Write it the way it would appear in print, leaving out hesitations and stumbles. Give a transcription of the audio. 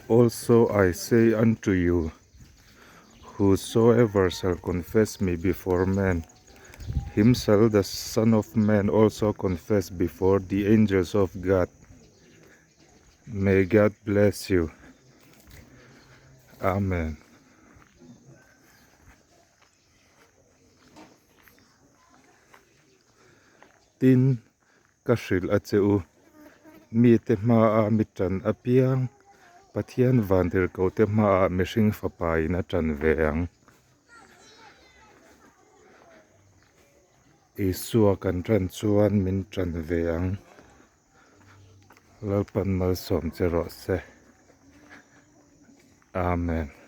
Also I say unto you, whosoever shall confess me before men, him shall the Son of Man also confess before the angels of God. May God bless you. Amen. Tin, ka hrilh a che u. Mite hmaah mi tan apiang, Pathian vantirhkohte hmaah mihring fapain a tan ve ang. Isua kan tan chuan min tan ve ang. Lalpan malsawm che rawh se. Amen.